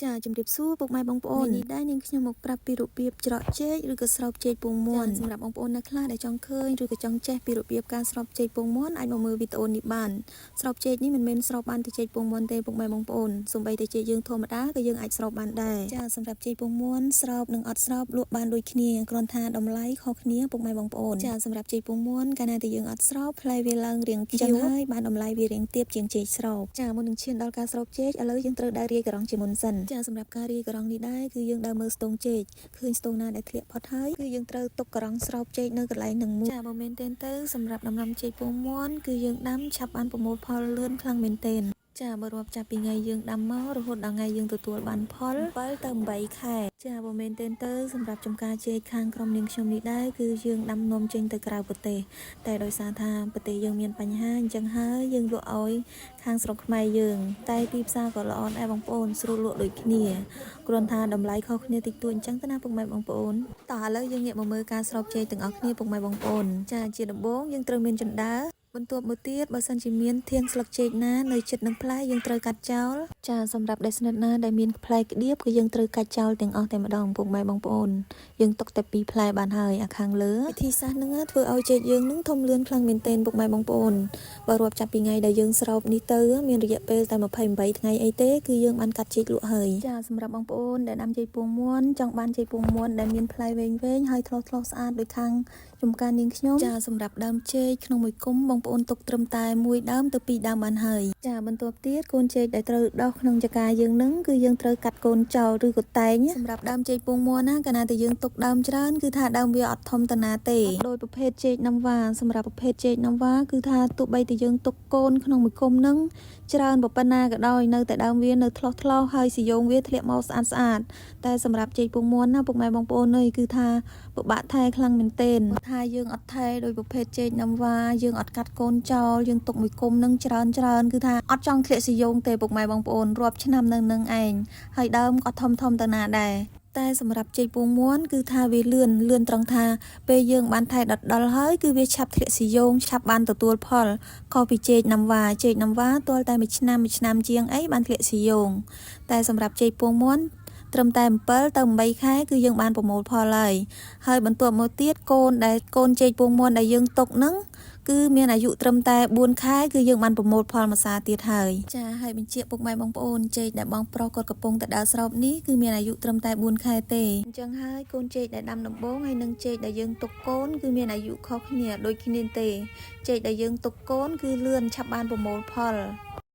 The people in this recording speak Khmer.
ចាជំរាបសួរពុកម៉ែបងប្អូននេះដែរនាងខ្ញុំមកប្រាប់ពីរបៀបច្រកចេកឬក៏ស្រោបចេកពងមាន់សម្រាប់បងប្អូនអ្នកខ្លះដែលចង់ឃើញឬក៏ចង់ចេះពីរបៀបការស្រោបចេកពងមាន់អាចមកមើលវីដេអូនេះបានស្រោបចេកនេះមិនមែនស្រោបបានតែចេកពងមាន់ទេពុកម៉ែបងប្អូនសូម្បីតែចេកយើងធម្មតាក៏យើងអាចស្រោបបានដែរចាសម្រាប់ចេកពងមាន់ស្រោបនិងអត់ស្រោបលក់បានដូចគ្នាគ្រាន់ថាតម្លៃខុសគ្នាពុកម៉ែបងប្អូនចាសម្រាប់ចេកពងមាន់កាលណាតែយើងអត់ស្រោបផ្លែវាឡើងរាងខៀវហើយបានតម្លៃវារាងទាបជាងចេកស្រោបចាមុននឹងឈានដល់ការស្រោបចេកឥឡូវយើងត្រូវដើររាយការ៉ង់ជាមុនសិនចាសម្រាប់ការរាយការ៉ង់នេះដែរគឺយើងដើរមើលស្ទងចេកឃើញស្ទងណាដែលធ្លាក់ផុតហើយគឺយើងត្រូវទុកការ៉ង់ស្រោបចេកនៅកន្លែងនឹងមួយចាបើមែនទែនទៅសម្រាប់ដំណាំចេកពងមាន់គឺយើងដាំឆាប់បានប្រមូលផលលឿនខ្លាំងមែនទែនចាបើរាប់ចាប់ពីថ្ងៃយើងដាំមករហូតដល់ថ្ងៃយើងទទួលបានផល7ទៅ8ខែចាបើមែនទែនទៅសម្រាប់ចំការចេកខាងក្រុមនាងខ្ញុំនេះដែរគឺយើងដាំនាំចេញទៅក្រៅប្រទេសតែដោយសារថាប្រទេសយើងមានបញ្ហាអញ្ចឹងហើយយើងលក់ឲ្យខាងស្រុកខ្មែរយើងតែទីផ្សារក៏ល្អដែរបងប្អូនស្រួលលក់ដូចគ្នាគ្រាន់ថាតម្លៃខុសគ្នាតិចតួចអញ្ចឹងទៅណាពុកម៉ែបងប្អូនតោះឥឡូវយើងងាកមកមើលការស្រោបចេកទាំងអស់គ្នាពុកម៉ែបងប្អូនចាជាដំបូងយើងត្រូវមានជណ្ដើរបន្ទាប់មកទៀតបើសិនជាមានធាងស្លឹកចេកណានៅជិតនឹងផ្លែយើងត្រូវកាត់ចោលចាសម្រាប់ដែលស្និតណាដែលមានផ្លែក្តៀបគឺយើងត្រូវកាត់ចោលទាំងអស់តែម្ដងពុកម៉ែបងប្អូនយើងទុកតែពីរផ្លែបានហើយអាខាងលើវិធីសាស្ត្រហ្នឹងធ្វើឲ្យចេកយើងនឹងធំលឿនខ្លាំងមែនទែនពុកម៉ែបងប្អូនបើរាប់ចាប់ពីថ្ងៃដែលយើងស្រោបនេះទៅមានរយៈពេលតែ28ថ្ងៃអីទេគឺយើងបានកាត់ចេកលក់ហើយចាសម្រាប់បងប្អូនដែលដាំចេកពងមាន់ចង់បានចេកពងមាន់ដែលមានផ្លែវែងៗហើយថ្លោះថ្លោះស្អាតដូចខាងចំការនាងខ្ញុំចាសម្រាប់ដើមចេកក្នុងមួយគុំបងប្អូនទុកត្រឹមតែមួយដើមទៅពីរដើមបានហើយចាបន្ទាប់ទៀតកូនចេកដែលត្រូវដោះក្នុងចកាយើងនឹងគឺយើងត្រូវកាត់កូនចោលឬក៏តែងសម្រាប់ដើមចេកពងមាន់ណាកាលណាតែយើងទុកដើមច្រើនគឺថាដើមវាអត់ធំតាណាទេដោយប្រភេទចេកណាំវ៉ាសម្រាប់ប្រភេទចេកណាំវ៉ាគឺថាទោះបីតែយើងទុកកូនក្នុងមួយគុំនឹងច្រើនប៉ុណ្ណាក៏ដោយនៅតែដើមវានៅថ្លោះថ្លោះហើយសយោងវាធ្លាក់មកស្អាតស្អាតតែសម្រាប់ចេកពងមាន់ណាពុកម៉ែបងប្អូនអើយគឺថាពិបាកថែខ្លាំងមែនទែនថាយើងអត់ថែដោយប្រភេទចេកណាំវ៉ាយើងអត់កាត់កូនចោលយើងទុកមួយគុំនឹងច្រើនច្រើនគឺថាអត់ចង់ធ្លាក់សយោងទេពុកម៉ែបងប្អូនរាប់ឆ្នាំនៅនឹងឯងហើយដើមក៏ធំធំទៅណាដែរតែសម្រាប់ចេកពងមាន់គឺថាវាលឿនលឿនត្រង់ថាពេលយើងបានថែដុតដល់ហើយគឺវាឆាប់ធ្លាក់ស៊ីយោងឆាប់បានទទួលផលខុសពីចេកណាំវ៉ាចេកណាំវ៉ាទាល់តែមួយឆ្នាំមួយឆ្នាំជាងអីបានធ្លាក់ស៊ីយោងតែសម្រាប់ចេកពងមាន់ត្រឹមតែ7ទៅ8ខែគឺយើងបានប្រមូលផលហើយហើយបន្ទាប់មកទៀតកូនដែលកូនចេកពងមាន់ដែលយើងទុកនឹងគឺមានអាយុត្រឹមតែ4ខែគឺយើងបានប្រមូលផលមួយសាទៀតហើយចាហើយបញ្ជាក់ពុកម៉ែបងប្អូនចេកដែលបងប្រុសគាត់កំពុងតែដើរស្រោបនេះគឺមានអាយុត្រឹមតែ4ខែទេអញ្ចឹងហើយកូនចេកដែលដាំដំបូងហើយនិងចេកដែលយើងទុកកូនគឺមានអាយុខុសគ្នាដូចគ្នាទេចេកដែលយើងទុកកូនគឺលឿនឆាប់បានប្រមូលផល។